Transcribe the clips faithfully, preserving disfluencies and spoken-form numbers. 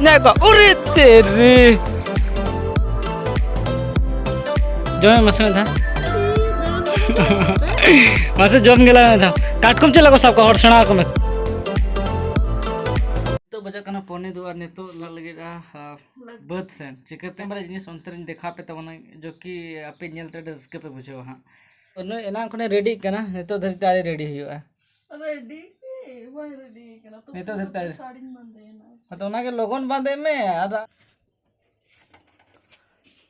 ᱧᱟᱜ ᱠᱚ, ᱩᱨᱤ ᱛᱮᱨᱤ᱾ ᱡᱚᱢ ᱢᱮ ᱢᱟᱥᱮ ᱢᱤᱫ ᱫᱷᱟᱣ᱾ ᱢᱟᱥᱮ ᱡᱚᱢ ᱜᱮᱞᱟ ᱢᱤᱫ ᱫᱷᱟᱣ᱾ ᱠᱟᱴᱠᱚᱢ ᱪᱮᱫ ᱞᱮᱠᱟ ᱠᱚ ᱥᱟᱵ ᱠᱚᱣᱟ ᱦᱚᱲ, ᱥᱮᱬᱟ ᱟᱠᱚ ᱢᱮ᱾ ᱱᱤᱛᱚᱜ ᱵᱟᱡᱟᱜ ᱠᱟᱱᱟ ᱯᱚᱱᱮ ᱫᱩ ᱟᱨ ᱱᱤᱛᱚᱜ ᱞᱟᱜ ᱞᱟᱹᱜᱤᱫ, ᱟ, ᱟ, ᱵᱟᱹᱫᱽ ᱥᱮᱱ᱾ ᱪᱤᱠᱟᱹᱛᱮ ᱵᱟᱨᱭᱟ ᱡᱤᱱᱤᱥ ᱚᱱᱛᱮ ᱨᱤᱧ ᱫᱮᱠᱷᱟᱣ ᱯᱮ ᱛᱟᱵᱚᱱᱟ, ᱡᱚ ᱠᱤ ᱟᱯᱮ ᱧᱮᱞ ᱛᱮ ᱟᱹᱰᱤ ᱨᱟᱹᱥᱠᱟᱹ ᱯᱮ ᱵᱩᱡᱷᱟᱹᱣᱟ ᱦᱟᱸᱜ᱾ ᱱᱩᱭ ᱮᱱᱟᱝ ᱠᱷᱚᱱᱮ ᱨᱮᱰᱤᱜ ᱠᱟᱱᱟ, ᱱᱤᱛᱚᱜ ᱫᱷᱟᱹᱨᱤᱡ ᱛᱮ ᱟᱹᱣᱨᱤ ᱨᱮᱰᱤ ᱦᱩᱭᱩᱜᱼᱟ᱾ ᱨᱮᱰᱤ ᱜᱮ ᱵᱟᱭ ᱨᱮᱰᱤ ᱠᱟᱱᱟ᱾ ᱛᱚ ᱱᱤᱛᱚᱜ ᱫᱷᱟᱹᱨᱤᱡ ᱛᱮ ᱟᱹᱣᱨᱤ᱾ ᱥᱟᱹᱲᱤᱧ ᱵᱟᱸᱫᱮᱭᱮᱱᱟ᱾ ᱟᱫᱚ ᱚᱱᱟᱜᱮ ᱞᱚᱜᱚᱱ ᱵᱟᱸᱫᱮ ᱢᱮ᱾ ᱟᱫᱚ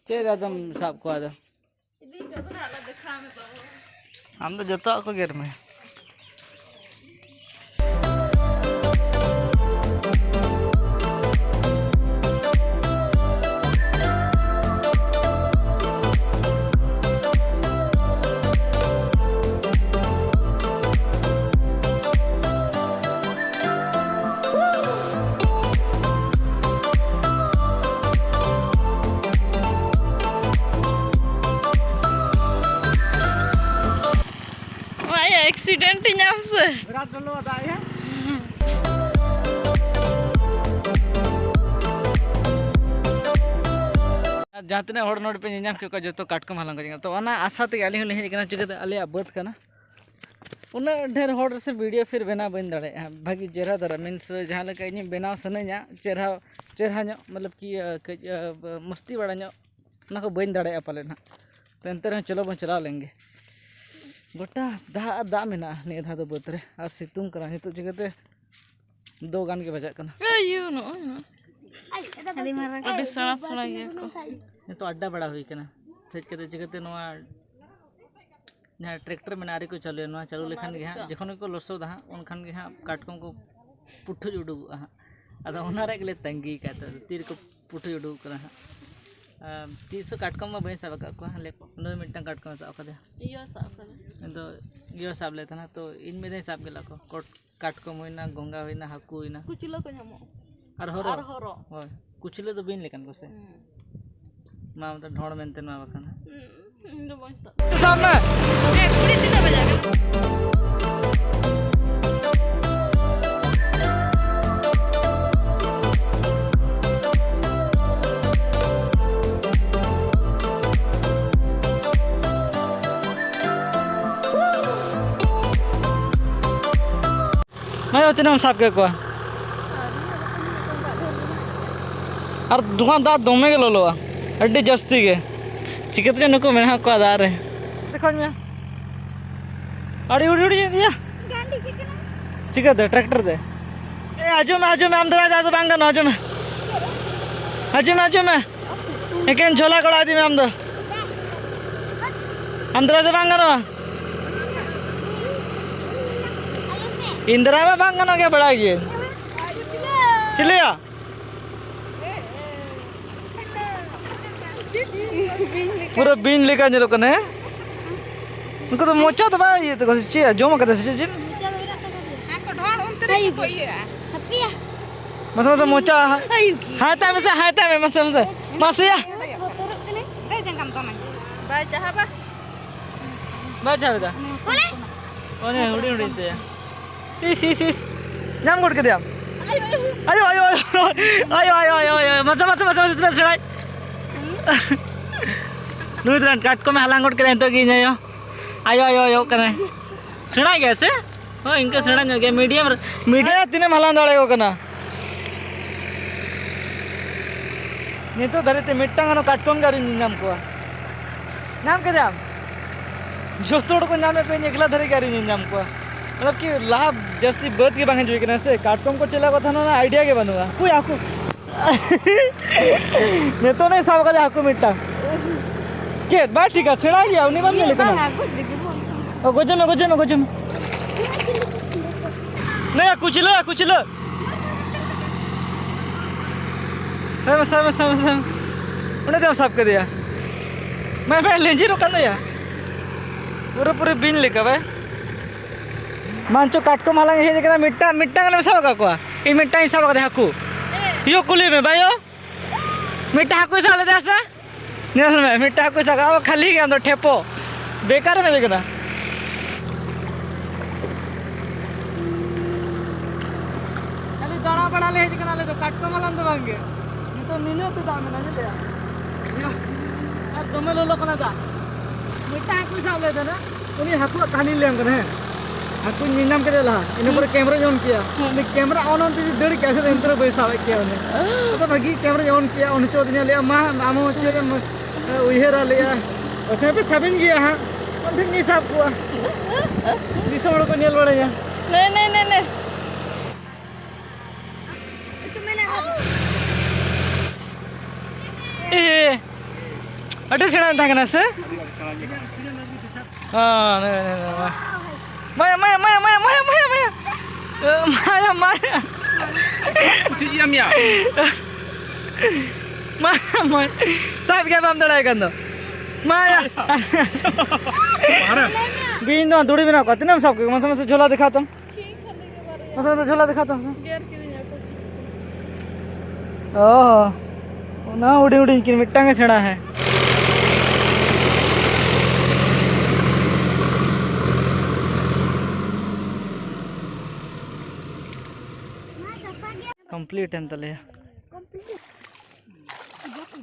ᱪᱮᱫ ᱟᱫᱚᱢ ᱥᱟᱵ ᱠᱚᱣᱟ ᱟᱫᱚ? ᱤᱫᱤ ᱠᱟᱜ ᱫᱚ ᱦᱟᱸᱜ ᱞᱮ ᱫᱮᱠᱷᱟᱣ ᱢᱮ ᱛᱚ᱾ ᱟᱢ ᱫᱚ ᱡᱚᱛᱚᱣᱟᱜ ᱠᱚ ᱜᱮᱨ ᱢᱮ᱾ ᱱᱚᱣᱟ ᱭᱟ ᱮᱠᱥᱤᱰᱮᱱᱴ ᱤᱧ ᱟᱢ ᱥᱮ? ᱵᱤᱨᱟᱴ ᱞᱚᱞᱚ ᱫᱟᱜ ᱭᱟ᱾ ᱡᱟᱦᱟᱸ ᱛᱤᱱᱟᱹᱜ ᱦᱚᱲ ᱱᱚᱰᱮ ᱯᱮ ᱧᱮᱧᱟᱢ ᱠᱮᱫ ᱠᱚᱣᱟ, ᱡᱚᱛᱚ ᱠᱟᱴᱠᱚᱢ ᱦᱟᱞᱟᱝ ᱠᱚ ᱪᱟᱞᱟᱜ ᱠᱟᱱᱟ᱾ ᱛᱚ, ᱚᱱᱟ ᱟᱥᱟ ᱛᱮᱜᱮ ᱟᱹᱞᱤᱧ ᱦᱚᱸᱞᱤᱧ ᱦᱮᱡ ᱟᱠᱟᱱᱟ᱾ ᱪᱤᱠᱟᱹᱛᱮ ᱟᱞᱮᱭᱟᱜ ᱵᱟᱹᱫᱽ ᱠᱟᱱᱟ, ᱩᱱᱟᱹᱜ ᱰᱷᱮᱨ ᱦᱚᱲ ᱨᱮᱥᱮ ᱵᱷᱤᱰᱤᱭᱳ ᱯᱷᱤᱨ ᱵᱮᱱᱟᱣ ᱵᱟᱹᱧ ᱫᱟᱲᱮᱭᱟᱜᱼᱟ ᱵᱷᱟᱹᱜᱤ ᱪᱮᱦᱨᱟ ᱫᱷᱟᱨᱟ, ᱢᱤᱱᱥ ᱡᱟᱦᱟᱸ ᱞᱮᱠᱟ ᱤᱧᱤᱧ ᱵᱮᱱᱟᱣ ᱥᱟᱱᱟᱧᱟ, ᱪᱮᱦᱨᱟ, ᱪᱮᱦᱨᱟ ᱧᱚᱜ, ᱢᱚᱛᱞᱚᱵ ᱠᱤ, ᱟᱸ, ᱠᱟᱹᱡ, ᱟᱸ, ᱢᱚᱥᱛᱤ ᱵᱟᱲᱟ ᱧᱚᱜ, ᱚᱱᱟ ᱠᱚ ᱵᱟᱹᱧ ᱫᱟᱲᱮᱭᱟᱜᱼᱟ ᱯᱟᱞᱮᱱ ᱦᱟᱸᱜ᱾ ᱛᱚ, ᱮᱱᱛᱮ ᱨᱮᱦᱚᱸ ᱪᱚᱞᱚ ᱵᱚᱱ ᱪᱟᱞᱟᱣ ᱞᱮᱱ ᱜᱮ᱾ ᱜᱚᱴᱟ ᱫᱟᱜ ᱟᱨ ᱫᱟᱜ ᱢᱮᱱᱟᱜᱼᱟ ᱱᱤᱭᱟᱹ ᱫᱷᱟᱣ ᱫᱚ ᱵᱟᱹᱫᱽ ᱨᱮ, ᱟᱨ ᱥᱤᱛᱩᱝ ᱠᱟᱱᱟ ᱱᱤᱛᱚᱜ, ᱪᱤᱠᱟᱹᱛᱮ ᱫᱚ ᱜᱟᱱ ᱜᱮ ᱵᱟᱡᱟᱜ ᱠᱟᱱᱟ᱾ ᱮ, ᱤᱭᱟᱹ, ᱱᱚᱜᱼᱚᱭ ᱱᱚᱜᱼᱚᱭ᱾ ᱟᱹᱰᱤ ᱢᱟᱨᱟᱝ᱾ ᱟᱹᱰᱤ ᱥᱮᱬᱟ ᱥᱮᱬᱟ ᱜᱮᱭᱟ ᱠᱚ᱾ ᱱᱤᱛᱚᱜ ᱟᱰᱰᱟ ᱵᱟᱲᱟ ᱦᱩᱭ ᱠᱟᱱᱟ, ᱦᱮᱡ ᱠᱟᱛᱮ ᱪᱤᱠᱟᱹᱛᱮ ᱱᱚᱣᱟ ᱡᱟᱦᱟᱸ ᱴᱨᱟᱠᱴᱟᱨ ᱢᱮᱱᱟᱜᱼᱟ, ᱟᱹᱣᱨᱤ ᱠᱚ ᱪᱟᱹᱞᱩᱭᱟ, ᱱᱚᱣᱟ ᱪᱟᱹᱞᱩ ᱞᱮᱠᱷᱟᱱ ᱜᱮ ᱦᱟᱸᱜ, ᱡᱚᱠᱷᱚᱱ ᱜᱮᱠᱚ ᱞᱚᱥᱚᱫᱟ ᱦᱟᱸᱜ, ᱩᱱᱠᱷᱟᱱ ᱜᱮ ᱦᱟᱸᱜ ᱠᱟᱴᱠᱚᱢ ᱠᱚ ᱯᱩᱴᱷᱩᱡ ᱩᱰᱩᱠᱚᱜᱼᱟ ᱦᱟᱸᱜ᱾ ᱟᱫᱚ ᱚᱱᱟ ᱨᱮᱭᱟᱜ ᱜᱮᱞᱮ ᱛᱟᱺᱜᱤ ᱠᱟᱫᱟ, ᱛᱤ ᱨᱮᱠᱚ ᱯᱩᱴᱷᱩᱡ ᱩᱰᱩᱠᱚᱜ ᱠᱟᱱᱟ ᱦᱟᱸᱜ᱾ ᱟᱨ ᱛᱤᱥ ᱦᱚᱸ ᱠᱟᱴᱠᱚᱢ ᱢᱟ ᱵᱟᱹᱧ ᱥᱟᱵ ᱟᱠᱟᱫ ᱠᱚᱣᱟ, ᱞᱮ ᱩᱱᱤ ᱢᱤᱫᱴᱟᱝ ᱠᱟᱴᱠᱚᱢᱮ ᱥᱟᱵ ᱟᱠᱟᱫᱮᱭᱟ᱾ ᱤᱭᱟᱹ ᱥᱟᱵ ᱟᱠᱟᱫᱟ᱾ ᱤᱧ ᱫᱚ ᱤᱭᱟᱹ ᱥᱟᱵ ᱞᱮᱫ ᱛᱟᱦᱮᱱᱟ, ᱛᱚ ᱤᱧ ᱢᱤᱫ ᱫᱷᱟᱣ ᱥᱟᱵ ᱜᱮᱞᱟ ᱠᱚ, ᱠᱚᱴ-, ᱠᱟᱴᱠᱚᱢ ᱦᱩᱭᱱᱟ, ᱜᱚᱸᱜᱷᱟ ᱦᱩᱭᱱᱟ, ᱦᱟᱹᱠᱩ ᱦᱩᱭᱱᱟ᱾ ᱠᱩᱪᱞᱟᱹ ᱠᱚ ᱧᱟᱢᱚᱜᱼᱟ᱾ ᱟᱨ ᱦᱚᱨᱚ᱾ ᱟᱨ ᱦᱚᱨᱚ᱾ ᱦᱳᱭ, ᱠᱩᱪᱞᱟᱹ ᱫᱚ ᱵᱤᱧ ᱞᱮᱠᱟᱱ ᱠᱚ ᱥᱮ? ᱦᱩᱸ᱾ ᱢᱟ ᱢᱮᱛᱟᱜ ᱰᱷᱚᱸᱲ ᱢᱮᱱᱛᱮ ᱱᱚᱣᱟ ᱵᱟᱠᱷᱟᱱ ᱦᱟᱸᱜ᱾ ᱦᱩᱸ, ᱤᱧ ᱫᱚ ᱵᱟᱹᱧ ᱥᱟᱵ᱾ ᱥᱟᱵ ᱢᱮ᱾ ᱮ, ᱠᱩᱲᱤ ᱛᱤᱱᱟᱹᱜ ᱵᱟᱡᱟᱣ ᱠᱟᱱᱟ? ᱛᱤᱱᱟᱹᱜ ᱮᱢ ᱥᱟᱵ ᱠᱮᱫ ᱠᱚᱣᱟ? ᱟᱨ ᱱᱚᱣᱟ ᱫᱟᱜ ᱫᱚᱢᱮ ᱜᱮ ᱞᱚᱞᱚᱣᱟ, ᱟᱹᱰᱤ ᱡᱟᱹᱥᱛᱤ ᱜᱮ᱾ ᱪᱤᱠᱟᱹᱛᱮ ᱱᱩᱠᱩ ᱢᱮᱱᱟᱜ ᱠᱚᱣᱟ ᱫᱟᱜ ᱨᱮ? ᱫᱮᱠᱷᱟᱣ ᱢᱮ᱾ ᱟᱹᱰᱤ ᱦᱩᱰᱤᱧ ᱦᱩᱰᱤᱧ ᱤᱫᱤᱭᱟ᱾ ᱪᱤᱠᱟᱹᱛᱮ? ᱴᱨᱟᱠᱴᱚᱨ ᱛᱮ? ᱮ, ᱟᱸᱡᱚᱢ ᱢᱮ, ᱟᱸᱡᱚᱢ ᱢᱮ, ᱟᱢ ᱫᱟᱨᱟᱭ ᱛᱮ ᱟᱫᱚ ᱵᱟᱝ ᱜᱟᱱᱚᱜᱼᱟ, ᱟᱸᱡᱚᱢ ᱢᱮ᱾ ᱟᱸᱡᱚᱢ ᱢᱮ, ᱟᱸᱡᱚᱢ ᱢᱮ᱾ ᱮᱠᱮᱱ ᱡᱷᱚᱞᱟ ᱠᱚᱲᱟ ᱤᱫᱤ ᱢᱮ ᱟᱢ ᱫᱚ᱾ ᱟᱢ ᱫᱟᱨᱟᱭ ᱛᱮ ᱵᱟᱝ ᱜᱟᱱᱚᱜᱼᱟ᱾ ᱤᱧ ᱫᱟᱨᱟᱭ ᱢᱟ ᱵᱟᱝ ᱜᱟᱱᱚᱜ ᱜᱮᱭᱟ, ᱵᱟᱲᱟᱭ ᱜᱤᱭᱟᱹᱧ᱾ ᱪᱤᱞᱤᱭᱟ? ᱯᱩᱨᱟᱹ ᱵᱤᱧ ᱞᱮᱠᱟ ᱧᱮᱞᱚᱜ ᱠᱟᱱᱟ, ᱦᱮᱸ? ᱩᱱᱠᱩ ᱫᱚ ᱢᱚᱪᱟ ᱫᱚ ᱵᱟᱭ ᱤᱭᱟᱹ ᱛᱟᱠᱚᱣᱟ ᱥᱮ ᱪᱮᱫ? ᱡᱚᱢ ᱟᱠᱟᱫᱟ ᱥᱮ ᱪᱮᱫ? ᱢᱚᱪᱟ ᱫᱚ ᱢᱮᱱᱟᱜ ᱛᱟᱠᱚ ᱜᱮᱭᱟ᱾ ᱟᱠᱚ ᱰᱷᱚᱲ ᱚᱱᱛᱮ ᱨᱮᱜᱮ ᱠᱚ ᱤᱭᱟᱹᱜᱼᱟ᱾ ᱦᱟᱯᱮᱭᱟ᱾ ᱢᱟᱥᱮ, ᱢᱟᱥᱮ, ᱢᱚᱪᱟ ᱦᱟ-, ᱟᱭᱩ ᱜᱮ᱾ ᱦᱟᱭ ᱛᱟᱭ ᱢᱮᱥᱮ, ᱦᱟᱭ ᱛᱟᱭ ᱢᱮ, ᱢᱟᱥᱮ, ᱢᱟᱥᱮ᱾ ᱢᱟᱥᱮᱭᱟ᱾ ᱵᱚᱛᱚᱨᱚᱜ ᱠᱟᱱᱟᱭ᱾ ᱫᱟᱹᱭ ᱡᱟᱸᱜᱟᱢ ᱫᱚᱱᱟᱭ᱾ ᱵᱟᱭ ᱪᱟᱦᱟᱵᱟ᱾ ᱵᱟᱭ ᱪᱟᱦᱟᱵ ᱮᱫᱟ᱾ ᱚᱠᱚᱭ? ᱚᱱᱮ ᱦᱩᱰᱤᱧ ᱦᱩᱰᱤᱧ ᱛᱮ᱾ ᱤᱥ, ᱤᱥ, ᱤᱥ᱾ ᱧᱟᱢ ᱜᱚᱫ ᱠᱮᱫᱮᱭᱟᱢ᱾ ᱟᱭᱳ, ᱟᱭᱳ, ᱟᱭᱳ᱾ ᱟᱭᱳ, ᱟᱭᱳ, ᱟᱭᱳ, ᱟᱭᱳ᱾ ᱢᱟᱥᱮ, ᱢᱟᱥᱮ, ᱢᱟᱥᱮ, ᱢᱟᱥᱮ, ᱛᱤᱱᱟᱹᱜ ᱥᱮᱬᱟᱭ᱾ ᱱᱩᱭ ᱫᱚ ᱠᱟᱴᱠᱚᱢᱮ ᱦᱟᱞᱟᱝ ᱜᱚᱫ ᱠᱮᱫᱟ ᱱᱤᱛᱚᱜ ᱜᱮ ᱤᱧ ᱟᱭᱳ᱾ ᱟᱭᱳ, ᱟᱭᱳ, ᱟᱭᱳ ᱠᱟᱱᱟᱭ᱾ ᱥᱮᱬᱟ ᱜᱮᱭᱟ ᱥᱮ? ᱦᱳᱭ, ᱤᱱᱠᱟᱹ ᱥᱮᱬᱟ ᱧᱚᱜ ᱜᱮᱭᱟ, medium ᱨᱮ, medium᱾ ᱛᱤᱱᱟᱹᱜ ᱮᱢ ᱦᱟᱞᱟᱝ ᱫᱟᱲᱮᱭᱟᱠᱚ ᱠᱟᱱᱟ? ᱱᱤᱛᱚᱜ ᱫᱷᱟᱹᱨᱤᱡ ᱛᱮ ᱢᱤᱫᱴᱟᱝ ᱦᱚᱸ ᱠᱟᱴᱠᱚᱢ ᱜᱮ ᱟᱹᱣᱨᱤᱧ ᱧᱟᱢ ᱠᱚᱣᱟ᱾ ᱧᱟᱢ ᱠᱮᱫᱟᱢ? ᱡᱚᱛᱚ ᱦᱚᱲ ᱠᱚ ᱧᱟᱢᱮᱫ ᱠᱚᱣᱟ, ᱤᱧ ᱮᱠᱞᱟ ᱫᱷᱟᱹᱨᱤᱡ ᱜᱮ ᱟᱹᱣᱨᱤᱧ ᱧᱟᱢ ᱠᱚᱣᱟ᱾ ᱢᱚᱛᱞᱚᱵ ᱠᱤ ᱞᱟᱦᱟ ᱡᱟᱹᱥᱛᱤ ᱵᱟᱹᱫᱽ ᱜᱮ ᱵᱟᱝ ᱦᱤᱡᱩᱜ ᱠᱟᱱᱟ ᱥᱮ, ᱠᱟᱴᱠᱚᱢ ᱠᱚ ᱪᱮᱫ ᱞᱮᱠᱟ ᱠᱚ ᱛᱟᱦᱮᱱᱟ, ᱚᱱᱟ idea ᱜᱮ ᱵᱟᱹᱱᱩᱜᱼᱟ᱾ ᱦᱟᱹᱠᱩ, ᱦᱟᱹᱠᱩ᱾ ᱱᱤᱛᱚᱜ ᱱᱟᱭ ᱥᱟᱵ ᱠᱟᱫᱟ ᱦᱟᱹᱠᱩ ᱢᱤᱫᱴᱟᱝ᱾ ᱪᱮᱫ ᱵᱟᱭ ᱴᱷᱤᱠᱟ? ᱥᱮᱬᱟ ᱜᱮᱭᱟ, ᱩᱱᱤ ᱵᱟᱢ ᱧᱮᱞᱮ ᱠᱟᱱᱟ? ᱵᱟᱝᱟ, ᱜᱚᱡ ᱞᱟᱹᱜᱤᱫ ᱵᱚᱱ᱾ ᱚ, ᱜᱚᱡᱮ ᱢᱮ, ᱜᱚᱡᱮ ᱢᱮ, ᱜᱚᱡᱮ ᱢᱮ᱾ ᱞᱟᱹᱭᱟ ᱠᱩᱪᱞᱟᱹ, ᱠᱩᱪᱞᱟᱹ᱾ ᱥᱟᱵ ᱢᱮ, ᱥᱟᱵ ᱢᱮ, ᱥᱟᱵ ᱢᱮ, ᱥᱟᱵ ᱢᱮ᱾ ᱚᱸᱰᱮ ᱫᱚᱢ ᱥᱟᱵ ᱠᱮᱫᱮᱭᱟ᱾ ᱢᱮ, ᱢᱮ, ᱞᱮᱸᱡᱮᱨᱚᱜ ᱠᱟᱱ ᱫᱚᱭᱟ᱾ ᱯᱩᱨᱟᱹ ᱯᱩᱨᱤ ᱵᱤᱧ ᱞᱮᱠᱟ ᱵᱮ᱾ ᱢᱟᱧᱪᱚ ᱠᱟᱴᱠᱚᱢ ᱦᱟᱞᱟᱝ ᱦᱮᱡ ᱟᱠᱟᱱᱟ, ᱢᱤᱫᱴᱟᱝ, ᱢᱤᱫᱴᱟᱝ ᱜᱟᱱᱮᱢ ᱥᱟᱵ ᱟᱠᱟᱫ ᱠᱚᱣᱟ? ᱤᱧ ᱢᱤᱫᱴᱟᱝ ᱤᱧ ᱥᱟᱵ ᱟᱠᱟᱫᱟ ᱦᱟᱹᱠᱩ᱾ ᱭᱳ, ᱠᱩᱞᱤ ᱢᱮ ᱵᱟᱭᱳ᱾ ᱢᱤᱫᱴᱟᱝ ᱦᱟᱹᱠᱩᱭ ᱥᱟᱵ ᱞᱮᱫᱮᱭᱟ ᱥᱮ? ᱧᱮᱞ ᱢᱮ, ᱢᱤᱫᱴᱟᱝ ᱦᱟᱹᱠᱩᱭ ᱥᱟᱵ ᱠᱟᱫᱟ, ᱟᱵᱚ ᱠᱷᱟᱹᱞᱤ ᱜᱮ ᱟᱢ ᱫᱚ ᱴᱷᱮᱯᱚ᱾ ᱵᱮᱠᱟᱨ ᱮᱢ ᱦᱮᱡ ᱟᱠᱟᱱᱟ᱾ ᱠᱷᱟᱹᱞᱤ ᱫᱟᱬᱟ ᱵᱟᱲᱟ ᱞᱮ ᱦᱮᱡ ᱟᱠᱟᱱᱟ ᱟᱞᱮ ᱫᱚ, ᱠᱟᱴᱠᱚᱢ ᱦᱟᱞᱟᱝ ᱫᱚ ᱵᱟᱝ ᱜᱮ᱾ ᱱᱤᱛᱚᱜ ᱱᱤᱱᱟᱹᱜ ᱛᱮ ᱫᱟᱜ ᱢᱮᱱᱟᱜᱼᱟ, ᱧᱮᱞ ᱞᱮᱜᱼᱟ? ᱤᱭᱟᱹ, ᱟᱨ ᱫᱚᱢᱮ ᱞᱚᱞᱚ ᱠᱟᱱᱟ ᱫᱟᱜ᱾ ᱢᱤᱫᱴᱟᱝ ᱦᱟᱹᱠᱩᱭ ᱥᱟᱵ ᱞᱮᱫᱮ ᱛᱟᱦᱮᱱᱟ, ᱩᱱᱤ ᱦᱟᱹᱠᱩᱣᱟᱜ ᱠᱟᱹᱦᱱᱤ ᱞᱟᱹᱭᱟᱢ ᱠᱟᱱᱟ, ᱦᱮᱸ᱾ ᱦᱟᱹᱠᱩᱧ ᱧᱮᱞ ᱧᱟᱢ ᱠᱮᱫᱮᱭᱟ ᱞᱟᱦᱟ, ᱤᱱᱟᱹ ᱯᱚᱨᱮ ᱠᱮᱢᱨᱟᱧ ᱚᱱ ᱠᱮᱭᱟ᱾ ᱩᱱᱤ ᱠᱮᱢᱨᱟ ᱚᱱ ᱚᱱ ᱛᱮ ᱫᱟᱹᱲ ᱠᱮᱭᱟ, ᱥᱮ ᱮᱱᱛᱮ ᱨᱮᱦᱚᱸ ᱵᱟᱹᱧ ᱥᱟᱵᱮᱫ ᱠᱮᱭᱟ ᱩᱱᱤ᱾ ᱟᱫᱚ ᱵᱷᱟᱹᱜᱤ ᱠᱮᱢᱨᱟᱧ ᱚᱱ ᱠᱮᱭᱟ, ᱩᱱᱤ ᱪᱚ ᱟᱫᱚᱧ ᱞᱟᱹᱭᱟ, "ᱢᱟ, ᱟᱢ ᱦᱚᱸ ᱪᱮᱫ ᱮᱢ, ᱮ, ᱩᱭᱦᱟᱹᱨᱟ?" ᱞᱟᱹᱭᱟ, "ᱯᱟᱥᱮ ᱯᱮ ᱥᱟᱵᱤᱧ ᱜᱮᱭᱟ ᱦᱟᱸᱜ, ᱟᱢ ᱴᱷᱮᱱ ᱜᱤᱧ ᱥᱟᱵ ᱠᱚᱣᱟ, ᱫᱤᱥᱚᱢ ᱦᱚᱲ ᱠᱚ ᱧᱮᱞ ᱵᱟᱲᱟᱧᱟ᱾" ᱱᱮ, ᱱᱮ, ᱱᱮ, ᱱᱮ᱾ ᱮ, ᱟᱹᱰᱤ ᱥᱮᱬᱟ ᱛᱟᱦᱮᱸ ᱠᱟᱱᱟ ᱥᱮ? ᱦᱚᱸ, ᱱᱮ, ᱱᱮ, ᱱᱮ, ᱢᱟ᱾ ᱢᱟᱭᱟ, ᱢᱟᱭᱟ, ᱢᱟᱭᱟ᱾ ᱮ, ᱢᱟᱭᱟ, ᱢᱟᱭᱟ᱾ ᱪᱮᱫ ᱤᱭᱟᱹ ᱢᱮᱭᱟ? ᱢᱟᱭᱟ, ᱢᱟᱭᱟ᱾ ᱥᱟᱵ ᱜᱮ ᱵᱟᱢ ᱫᱟᱲᱮᱭᱟᱜ ᱠᱟᱱ ᱫᱚ᱾ ᱢᱟᱭᱟ᱾ ᱵᱟᱦᱨᱮ᱾ ᱵᱤᱧ ᱫᱚ ᱫᱩᱲᱤ ᱢᱮᱱᱟᱜ ᱠᱚᱣᱟ᱾ ᱛᱤᱱᱟᱹᱜ ᱮᱢ ᱥᱟᱵ ᱠᱮᱫ ᱠᱚᱣᱟ? ᱢᱟᱥᱮ, ᱢᱟᱥᱮ ᱡᱷᱚᱞᱟ ᱫᱮᱠᱷᱟᱣ ᱛᱟᱢ᱾ ᱢᱟᱥᱮ, ᱢᱟᱥᱮ ᱡᱷᱚᱞᱟ ᱫᱮᱠᱷᱟᱣ ᱛᱟᱢ ᱥᱮ᱾ ᱜᱮᱨ ᱠᱤᱫᱤᱧᱟ ᱠᱚ᱾ ᱚ, ᱚᱱᱟ ᱦᱩᱰᱤᱧ ᱦᱩᱰᱤᱧ ᱠᱤᱱ, ᱢᱤᱫᱴᱟᱝ ᱜᱮ ᱥᱮᱬᱟ ᱦᱮᱸ᱾ ᱠᱚᱢᱯᱞᱤᱴ ᱮᱱ ᱛᱟᱞᱮᱭᱟ᱾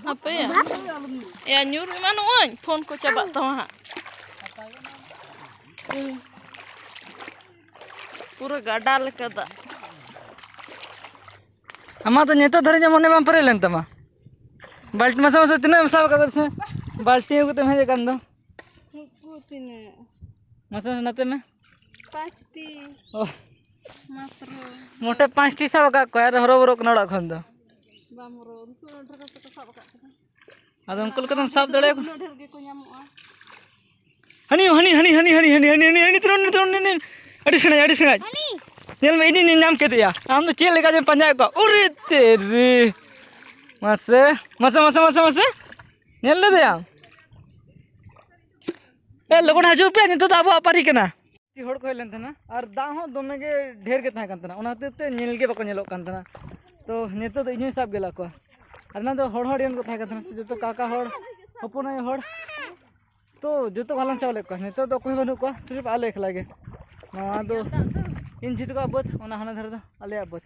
ᱦᱟᱯᱮᱭᱟ᱾ ᱮᱭᱟ, ᱧᱩᱨ ᱮᱢᱟᱱᱚᱜ ᱟᱹᱧ, ᱯᱷᱳᱱ ᱠᱚ ᱪᱟᱵᱟᱜ ᱛᱟᱢᱟ ᱦᱟᱸᱜ᱾ ᱯᱩᱨᱟᱹ ᱜᱟᱰᱟ ᱞᱮᱠᱟ ᱫᱟᱜ᱾ ᱟᱢᱟᱜ ᱫᱚ ᱱᱤᱛᱚᱜ ᱫᱷᱟᱹᱨᱤᱡ ᱢᱚᱱᱮ ᱵᱟᱝ ᱯᱮᱨᱮᱡ ᱞᱮᱱ ᱛᱟᱢᱟ? ᱵᱟᱞᱴᱤ ᱢᱟᱥᱮ ᱢᱟᱥᱮ ᱛᱤᱱᱟᱹᱜ ᱮᱢ ᱥᱟᱵ ᱟᱠᱟᱫᱟ ᱥᱮ? ᱵᱟᱞᱴᱤ ᱟᱹᱜᱩ ᱠᱟᱛᱮᱢ ᱦᱮᱡ ᱟᱠᱟᱱ ᱫᱚ᱾ ᱩᱱᱠᱩ ᱛᱤᱱᱟᱹᱜ? ᱢᱟᱥᱮ ᱢᱟᱥᱮ ᱱᱟᱛᱮ ᱢᱮ᱾ ᱯᱟᱸᱪᱴᱤ᱾ ᱚ᱾ ᱢᱟᱛᱨᱚ᱾ ᱢᱚᱴᱮ ᱯᱟᱸᱪᱴᱤ ᱥᱟᱵ ᱟᱠᱟᱫ ᱠᱚᱣᱟ, ᱟᱨ ᱦᱚᱨᱚᱵᱚᱨᱚᱜ ᱠᱟᱱᱟ ᱚᱲᱟᱜ ᱠᱷᱚᱱ ᱫᱚ᱾ ᱵᱟᱢ ᱦᱚᱨᱚ, ᱩᱱᱠᱩ ᱰᱷᱮᱨ ᱠᱟᱛᱮ ᱠᱚ ᱥᱟᱵ ᱟᱠᱟᱫ ᱠᱚᱣᱟ᱾ ᱟᱫᱚ ᱩᱱᱠᱩ ᱞᱮᱠᱟ ᱫᱚᱢ ᱥᱟᱵ ᱫᱟᱲᱮᱭᱟᱠᱚ᱾ ᱩᱱᱟᱹᱜ ᱰᱷᱮᱨ ᱜᱮᱠᱚ ᱧᱟᱢᱚᱜᱼᱟ᱾ ᱦᱟᱹᱱᱤ, ᱦᱟᱹᱱᱤ, ᱦᱟᱹᱱᱤ, ᱦᱟᱹᱱᱤ, ᱦᱟᱹᱱᱤ, ᱛᱤᱨᱚᱱ, ᱛᱤᱨᱚᱱ, ᱛᱤᱨᱚᱱ, ᱟᱹᱰᱤ ᱥᱮᱬᱟᱭᱟ, ᱟᱹᱰᱤ ᱥᱮᱬᱟᱭᱟ᱾ ᱧᱮᱞ ᱢᱮ, ᱤᱧᱤᱧ ᱧᱟᱢ ᱠᱮᱫᱮᱭᱟ᱾ ᱟᱢ ᱫᱚ ᱪᱮᱫ ᱞᱮᱠᱟ ᱡᱮᱢ ᱯᱟᱸᱡᱟᱭᱮᱫ ᱠᱚᱣᱟ? ᱩᱨᱮ ᱛᱮᱨᱮ᱾ ᱢᱟᱥᱮ, ᱢᱟᱥᱮ, ᱢᱟᱥᱮ, ᱢᱟᱥᱮ, ᱢᱟᱥᱮ᱾ ᱧᱮᱞ ᱞᱮᱫᱮᱭᱟᱢ? ᱮ, ᱞᱚᱜᱚᱱ ᱦᱤᱡᱩᱜ ᱯᱮ, ᱱᱤᱛᱚᱜ ᱫᱚ ᱟᱵᱚᱣᱟᱜ ᱯᱟᱹᱨᱤ ᱠᱟᱱᱟ᱾ ᱦᱚᱲ ᱠᱚ ᱦᱮᱡ ᱞᱮᱱ ᱛᱟᱦᱮᱱᱟ, ᱟᱨ ᱫᱟᱜ ᱦᱚᱸ ᱫᱚᱢᱮ ᱜᱮ ᱰᱷᱮᱨ ᱜᱮ ᱛᱟᱦᱮᱸ ᱠᱟᱱ ᱛᱟᱦᱮᱱᱟ, ᱚᱱᱟ ᱠᱷᱟᱹᱛᱤᱨ ᱛᱮ ᱧᱮᱞ ᱜᱮ ᱵᱟᱠᱚ ᱧᱮᱞᱚᱜ ᱠᱟᱱ ᱛᱟᱦᱮᱱᱟ᱾ ᱛᱚ, ᱱᱤᱛᱚᱜ ᱫᱚ ᱤᱧ ᱦᱚᱸᱧ ᱥᱟᱵ ᱜᱮᱞᱟ ᱠᱚᱣᱟ᱾ ᱟᱨ ᱚᱱᱟ ᱫᱚ ᱦᱚᱲ ᱦᱚᱲ ᱨᱮᱱ ᱠᱚ ᱛᱟᱦᱮᱸ ᱠᱟᱱ ᱛᱟᱦᱮᱱᱟ, ᱥᱮ ᱡᱚᱛᱚ ᱠᱟᱠᱟ ᱦᱚᱲ, ᱦᱚᱯᱚᱱ ᱟᱭᱳ ᱦᱚᱲ, ᱛᱚ ᱡᱚᱛᱚ ᱠᱚ ᱦᱟᱞᱟᱝ ᱪᱟᱵᱟ ᱞᱮᱫ ᱠᱚᱣᱟ᱾ ᱱᱤᱛᱚᱜ ᱫᱚ ᱚᱠᱚᱭ ᱦᱚᱸ ᱵᱟᱹᱱᱩᱜ ᱠᱚᱣᱟ, ᱥᱤᱨᱯ ᱟᱞᱮ ᱮᱠᱞᱟ ᱜᱮ᱾ ᱱᱚᱣᱟ ᱫᱚ ᱤᱧ ᱡᱷᱤ ᱛᱟᱠᱚᱣᱟᱜ ᱵᱟᱹᱫᱽ, ᱚᱱᱟ ᱦᱟᱱᱟ ᱫᱷᱟᱨᱮ ᱫᱚ ᱟᱞᱮᱭᱟᱜ ᱵᱟᱹᱫᱽ᱾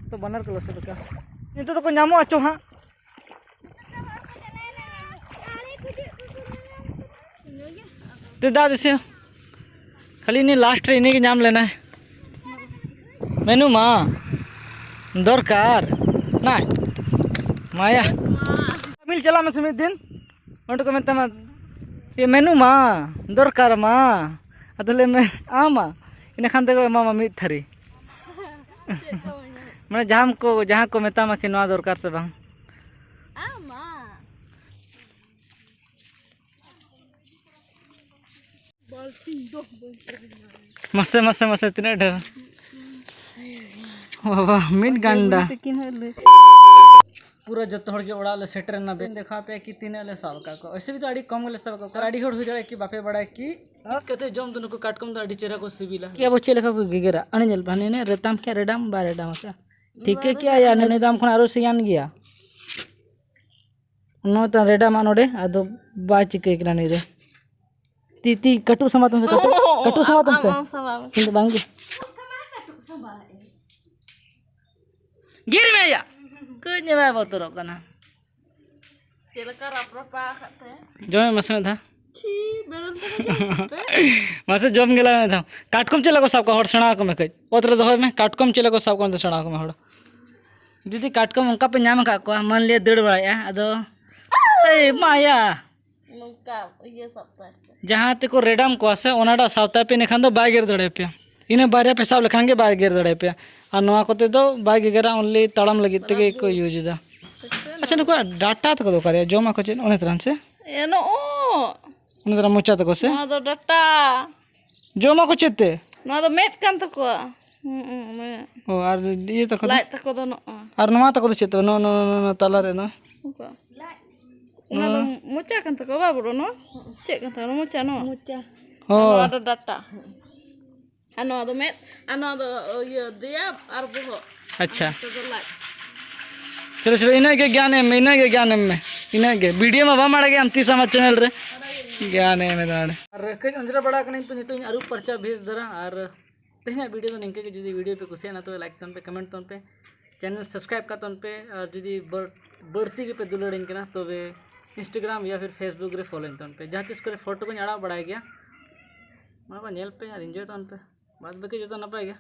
ᱛᱚ ᱵᱟᱱᱟᱨ ᱠᱚ ᱞᱚᱥᱚᱫ ᱟᱠᱟᱫᱼᱟ᱾ ᱱᱤᱛᱚᱜ ᱫᱚᱠᱚ ᱧᱟᱢᱚᱜᱼᱟ ᱪᱚ ᱦᱟᱸᱜ᱾ ᱫᱮ ᱫᱟᱜ ᱫᱮᱥᱮ᱾ ᱠᱷᱟᱹᱞᱤ ᱩᱱᱤ ᱞᱟᱥᱴ ᱨᱮ ᱤᱱᱟᱹᱜᱮ ᱧᱟᱢ ᱞᱮᱱᱟᱭ᱾ ᱢᱮᱱᱩ ᱢᱟ ᱫᱚᱨᱠᱟᱨ ᱱᱟᱭ ᱢᱟᱭᱟ᱾ ᱢᱤᱞ ᱪᱟᱞᱟᱜ ᱢᱮᱥᱮ ᱢᱤᱫ ᱫᱤᱱ, ᱚᱸᱰᱮ ᱠᱚ ᱢᱮᱛᱟᱢᱟ, "ᱤᱭᱟᱹ ᱢᱮᱱᱩ ᱢᱟ ᱫᱚᱨᱠᱟᱨ ᱢᱟ", ᱟᱫᱚ ᱞᱟᱹᱭ ᱢᱮ, "ᱟᱢᱟ", ᱤᱱᱟᱹ ᱠᱷᱟᱱ ᱛᱮᱠᱚ ᱮᱢᱟᱢᱟ ᱢᱤᱫ ᱛᱷᱟᱹᱨᱤ᱾ ᱢᱟᱱᱮ ᱡᱟᱦᱟᱸ ᱠᱚ, ᱡᱟᱦᱟᱸ ᱠᱚ ᱢᱮᱛᱟᱢᱟ ᱠᱤ ᱱᱚᱣᱟ ᱫᱚᱨᱠᱟᱨ ᱥᱮ ᱵᱟᱝ᱾ ᱢᱟᱥᱮ, ᱢᱟᱥᱮ, ᱢᱟᱥᱮ, ᱛᱤᱱᱟᱹᱜ ᱰᱷᱮᱨ? ᱵᱟᱵᱟ, ᱢᱤᱫ ᱜᱟᱱᱰᱟ᱾ ᱯᱩᱨᱟᱹ ᱡᱚᱛᱚ ᱦᱚᱲ ᱜᱮ ᱚᱲᱟᱜ ᱞᱮ ᱥᱮᱴᱮᱨ ᱮᱱᱟ᱾ ᱵᱮᱱ ᱫᱮᱠᱷᱟᱣ ᱯᱮᱭᱟ ᱠᱤ ᱛᱤᱱᱟᱹᱜ ᱞᱮ ᱥᱟᱵ ᱟᱠᱟᱫ ᱠᱚᱣᱟ᱾ ᱚᱥᱩᱵᱤᱫᱷᱟ ᱟᱹᱰᱤ ᱠᱚᱢ ᱜᱮᱞᱮ ᱥᱟᱵ ᱟᱠᱟᱫ ᱠᱚᱣᱟ᱾ ᱟᱹᱰᱤ ᱦᱚᱲ ᱦᱩᱭ ᱫᱟᱲᱮᱭᱟᱜᱼᱟ ᱠᱤ ᱵᱟᱯᱮ ᱵᱟᱲᱟᱭᱟ ᱠᱤ ᱠᱟᱛᱮ ᱡᱚᱢ ᱫᱚ ᱱᱩᱠᱩ ᱠᱟᱴᱠᱚᱢ ᱫᱚ ᱟᱹᱰᱤ ᱪᱮᱦᱨᱟ ᱠᱚ ᱥᱤᱵᱤᱞᱟ᱾ ᱠᱤ ᱟᱵᱚ ᱪᱮᱫ ᱞᱮᱠᱟ ᱠᱚ ᱜᱮᱜᱮᱨᱟ? ᱟᱹᱰᱤ ᱧᱮᱞ ᱯᱮ, ᱦᱟᱱᱮ ᱨᱮᱛᱟᱢ ᱠᱷᱮ ᱨᱮᱰᱟᱢ ᱵᱟᱭ ᱨᱮᱰᱟᱢ ᱟᱠᱟᱫᱼᱟ᱾ ᱴᱷᱤᱠᱟᱹ ᱠᱮᱜᱼᱟ ᱭᱟ, ᱱᱩᱭ ᱫᱚ ᱟᱢ ᱠᱷᱚᱱ ᱟᱨᱚ ᱥᱮᱭᱟᱱ ᱜᱮᱭᱟ᱾ ᱱᱚᱣᱟ ᱛᱟᱢ ᱨᱮᱰᱟ ᱢᱟ ᱱᱚᱰᱮ, ᱟᱫᱚ ᱵᱟᱭ ᱪᱤᱠᱟᱹᱭ ᱠᱟᱱᱟ ᱱᱩᱭ ᱫᱚ᱾ ᱛᱤ, ᱛᱤ, ᱠᱟᱹᱴᱩᱵ ᱥᱟᱢᱟᱜ ᱛᱟᱢ ᱥᱮ, ᱠᱟᱹᱴᱩᱵ, ᱠᱟᱹᱴᱩᱵ ᱥᱟᱢᱟᱜ ᱛᱟᱢ ᱥᱮ᱾ ᱟᱢ, ᱟᱢ ᱥᱟᱢᱟᱜ ᱢᱮ᱾ ᱤᱧ ᱫᱚ ᱵᱟᱝ ᱜᱮ᱾ ᱜᱤᱨ ᱢᱮ ᱭᱟ᱾ ᱠᱟᱹᱡ ᱮ ᱵᱟᱭ ᱵᱚᱛᱚᱨᱚᱜ ᱠᱟᱱᱟ᱾ ᱪᱮᱫ ᱞᱮᱠᱟ ᱨᱟᱯ ᱨᱟᱯᱟ ᱟᱠᱟᱫ ᱛᱟᱭᱟ᱾ ᱡᱚᱢ ᱢᱮ ᱢᱟᱥᱮ ᱢᱤᱫ ᱫᱷᱟᱣ᱾ ᱪᱷᱤ, ᱵᱮᱨᱮᱞ ᱛᱮᱜᱮ ᱡᱚᱢ ᱠᱟᱛᱮ᱾ ᱢᱟᱥᱮ ᱡᱚᱢ ᱜᱮᱞᱟᱭ ᱢᱮ ᱢᱤᱫ ᱫᱷᱟᱣ᱾ ᱠᱟᱴᱠᱚᱢ ᱪᱮᱫ ᱞᱮᱠᱟ ᱠᱚ ᱥᱟᱵ ᱠᱚᱣᱟ ᱦᱚᱲ, ᱥᱮᱬᱟ ᱟᱠᱚ ᱢᱮ ᱠᱟᱹᱡ᱾ ᱚᱛ ᱨᱮ ᱫᱚᱦᱚᱭ ᱢᱮ, ᱠᱟᱴᱠᱚᱢ ᱪᱮᱫ ᱞᱮᱠᱟ ᱠᱚ ᱥᱟᱵ ᱠᱚᱣᱟ ᱚᱱᱛᱮ ᱥᱮᱬᱟ ᱟᱠᱚ ᱢᱮ ᱦᱚᱲ᱾ ᱡᱩᱫᱤ ᱠᱟᱴᱠᱚᱢ ᱚᱱᱠᱟ ᱯᱮ ᱧᱟᱢ ᱟᱠᱟᱫ ᱠᱚᱣᱟ, ᱢᱟᱱ ᱞᱤᱭᱟ ᱫᱟᱹᱲ ᱵᱟᱲᱟᱭᱮᱫᱼᱟ, ᱟᱫᱚ, ᱮᱭ ᱢᱟᱭᱟ᱾ ᱱᱚᱝᱠᱟ ᱤᱭᱟᱹ ᱥᱟᱵ ᱛᱟᱭ ᱯᱮ᱾ ᱡᱟᱦᱟᱸ ᱛᱮᱠᱚ ᱨᱮᱰᱟᱢ ᱠᱚᱣᱟ ᱥᱮ, ᱚᱱᱟᱴᱟᱜ ᱥᱟᱵ ᱛᱟᱭ ᱯᱮ, ᱤᱱᱟᱹᱠᱷᱟᱱ ᱫᱚ ᱵᱟᱭ ᱜᱮᱨ ᱫᱟᱲᱮᱭᱟᱯᱮᱭᱟ᱾ ᱤᱱᱟᱹ ᱵᱟᱨᱭᱟ ᱯᱮ ᱥᱟᱵ ᱞᱮᱠᱷᱟᱱ ᱜᱮ ᱵᱟᱭ ᱜᱮᱨ ᱫᱟᱲᱮᱭᱟᱯᱮᱭᱟ᱾ ᱟᱨ ᱱᱚᱣᱟ ᱠᱚᱛᱮ ᱫᱚ ᱵᱟᱭ ᱜᱮᱜᱮᱨᱟ, only ᱛᱟᱲᱟᱢ ᱞᱟᱹᱜᱤᱫ ᱛᱮᱜᱮ ᱠᱚ ᱤᱭᱩᱡᱽ ᱮᱫᱟ᱾ ᱟᱪᱪᱷᱟ, ᱱᱩᱠᱩᱣᱟᱜ ᱰᱟᱴᱟ ᱛᱟᱠᱚ ᱫᱚ ᱚᱠᱟᱨᱮ? ᱡᱚᱢᱟᱠᱚ ᱪᱮᱫ? ᱚᱱᱮ ᱛᱟᱨᱟᱱ ᱥᱮ? ᱮ, ᱱᱚᱜᱼᱚ᱾ ᱚᱱᱮ ᱛᱟᱨᱟᱱ ᱢᱚᱪᱟ ᱛᱟᱠᱚ ᱥᱮ? ᱱᱚᱣᱟ ᱫᱚ ᱰᱟᱴᱟ᱾ ᱡᱚᱢᱟᱠᱚ ᱪᱮᱫ ᱛᱮ? ᱱᱚᱣᱟ ᱫᱚ ᱢᱮᱫ ᱠᱟᱱ ᱛᱟᱠᱚᱣᱟ᱾ ᱦᱩᱸ, ᱦᱩᱸ, ᱢᱮᱫ᱾ ᱚ, ᱟᱨ ᱤᱭᱟᱹ ᱛᱟᱠᱚ ᱫᱚ? ᱞᱟᱡ ᱛᱟᱠᱚ ᱫᱚ ᱱᱚᱜᱼᱚ᱾ ᱟᱨ ᱱᱚᱣᱟ ᱛᱟᱠᱚ ᱫᱚ ᱪᱮᱫ ᱛᱟᱠᱚ? ᱱᱚᱜᱼᱚ, ᱱᱚᱣᱟ, ᱱᱚᱣᱟ, ᱱᱚᱣᱟ ᱛᱟᱞᱟ ᱨᱮ ᱱᱚᱣᱟ? ᱚᱱᱠᱟ᱾ ᱚᱱᱟ ᱫᱚ ᱱᱚᱣᱟ᱾ ᱢᱚᱪᱟ ᱠᱟᱱ ᱛᱟᱠᱚᱣᱟ, ᱵᱟᱵᱩ, ᱱᱚᱣᱟ? ᱪᱮᱫ ᱠᱟᱱ ᱛᱟᱠᱚᱣᱟ? ᱢᱚᱪᱟ, ᱱᱚᱣᱟ? ᱢᱚᱪᱟ᱾ ᱦᱳᱭ᱾ ᱟᱨ ᱱᱚᱣᱟ ᱫᱚ ᱰᱟᱴᱟ᱾ ᱟᱨ ᱱᱚᱣᱟ ᱫᱚ ᱢᱮᱫ, ᱟᱨ ᱱᱚᱣᱟ ᱫᱚ, ᱤᱭᱟᱹ, ᱫᱮᱭᱟ ᱟᱨ ᱵᱚᱦᱚᱜ᱾ ᱟᱪᱪᱷᱟ᱾ ᱟᱨ ᱱᱚᱛᱮ ᱫᱚ ᱞᱟᱡ᱾ ᱪᱚᱞᱚ, ᱪᱚᱞᱚ, ᱤᱱᱟᱹᱜ ᱜᱮ ᱜᱮᱭᱟᱱ ᱮᱢ ᱢᱮ, ᱤᱱᱟᱹᱜ ᱜᱮ ᱜᱮᱭᱟᱱ ᱮᱢ ᱢᱮ, ᱤᱱᱟᱹᱜ ᱜᱮ᱾ ᱵᱷᱤᱰᱤᱭᱳ ᱢᱟ ᱵᱟᱢ ᱟᱲᱟᱜᱮᱜᱼᱟ ᱟᱢ ᱛᱤᱥ ᱟᱢᱟᱜ ᱪᱮᱱᱮᱞ ᱨᱮ᱾ ᱜᱮᱭᱟᱱ ᱮᱢ ᱢᱮ ᱫᱟᱲᱮ᱾ ᱟᱨ ᱠᱟᱹᱡ ᱚᱸᱡᱽᱨᱟ ᱵᱟᱲᱟ ᱠᱟᱹᱱᱟᱹᱧ ᱛᱚ, ᱱᱤᱛᱚᱜ ᱤᱧ ᱟᱹᱨᱩᱵ ᱯᱟᱨᱪᱟ ᱵᱮᱥ ᱫᱷᱟᱨᱟ᱾ ᱟᱨ ᱛᱮᱦᱮᱧᱟᱜ ᱵᱷᱤᱰᱤᱭᱳ ᱫᱚ ᱱᱤᱝᱠᱟᱹ ᱜᱮ᱾ ᱡᱩᱫᱤ ᱵᱷᱤᱰᱤᱭᱳ ᱯᱮ ᱠᱩᱥᱤᱭᱟᱜᱼᱟ, ᱛᱚᱵᱮ ᱞᱟᱭᱤᱠ ᱛᱟᱵᱚᱱ ᱯᱮ, ᱠᱚᱢᱮᱱᱴ ᱛᱟᱵᱚᱱ ᱯᱮ, ᱪᱮᱱᱮᱞ ᱥᱟᱵᱥᱠᱨᱟᱭᱤᱵ ᱠᱟᱜ ᱛᱟᱵᱚᱱ ᱯᱮ᱾ ᱟᱨ ᱡᱩᱫᱤ ᱵᱟᱹᱲ-, ᱵᱟᱹᱲᱛᱤ ᱜᱮᱯᱮ ᱫᱩᱞᱟᱹᱲᱟᱹᱧ ᱠᱟᱱᱟ, ᱛᱚᱵᱮ ᱤᱱᱥᱴᱟᱜᱨᱟᱢ ᱭᱟ ᱯᱷᱤᱨ ᱯᱷᱮᱥᱵᱩᱠ ᱨᱮ ᱯᱷᱚᱞᱳᱧ ᱛᱟᱵᱚᱱ ᱯᱮ᱾ ᱡᱟᱦᱟᱸ ᱛᱤᱥ ᱠᱚᱨᱮ ᱯᱷᱳᱴᱳ ᱠᱚᱧ ᱟᱲᱟᱜ ᱵᱟᱲᱟᱭ ᱜᱮᱭᱟ᱾ ᱚᱱᱟ ᱠᱚ ᱧᱮᱞ ᱯᱮ ᱟᱨ ᱤᱱᱡᱚᱭ ᱛᱟᱵᱚᱱ ᱯᱮ᱾ ᱵᱟᱫᱽ ᱵᱟᱹᱠᱤ ᱡᱚᱛᱚ ᱱᱟᱯᱟᱭ ᱜᱮ᱾